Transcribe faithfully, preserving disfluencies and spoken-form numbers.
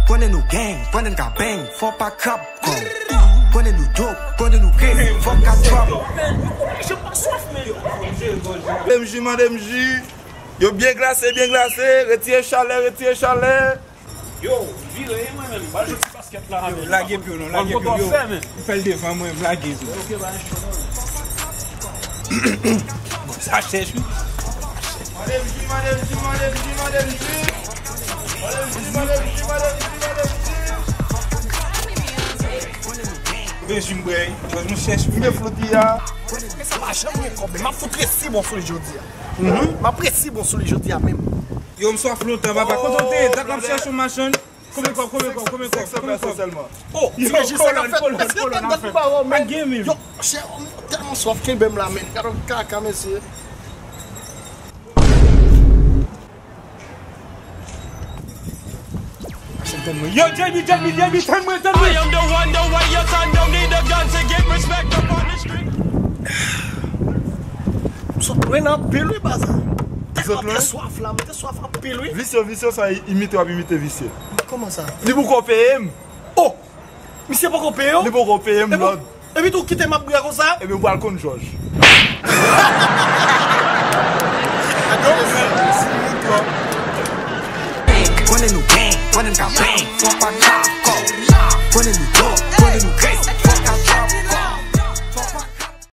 Konnen nou gang, konnen n ka bang, fò pa krab kò. Konnen nou dope, konnen nou crazy, fò ka drop. Mande m ji, mande m ji. Yo byen glase, byen glase. Retire chalè, retire chalè. Yo, vire, e mwen menm. Ba joti basket la. Lage pye w non, lage pye w. Yo, m fè l devan mwen, m lage tou. Sa chèch wi. Mande m ji, mande m ji, mande m ji, mande m ji. Mande m ji, mande m ji, mande m ji, mande m ji. Benji m bwè, mwen chèch wi. M gen floti a. Sa pa janm gen kòb, men m ap fout resi bon sou li jodi a. M ap resi bon sou li jodi a menm. Yo, m swaf lontan, papa. Kote w te ye? Dat la m chèche yon machann. Konbyen kòb, konbyen kòb, konbyen kòb, konbyen kòb? Oh, ti Benji, sa k ap fèt? Èske w tèt nan ti pa wè w menm? Yo, chè, m tèlman swaf, kenbe m la, men. Gade yon kaka, mesye. Yo, Jamie, Jamie, Jamie, tann mwen, tann mwen. I am the one, the way your son don't need a gun to get respect up on the street. M sot lwen anpil wi, baz. Tèlman te swaf la, mwen te swaf anpil wi. Visye, visye sa imite, w ap imite visye. Kòman sa? Li poko peye m. Oh! Misye poko peye w? Li poko peye m, lòd. Epi tou kite m ap bwè konsa? Ebyen, ou pral konn jòj. Konnen nou gang, konnen n ka bang, fò pa ka.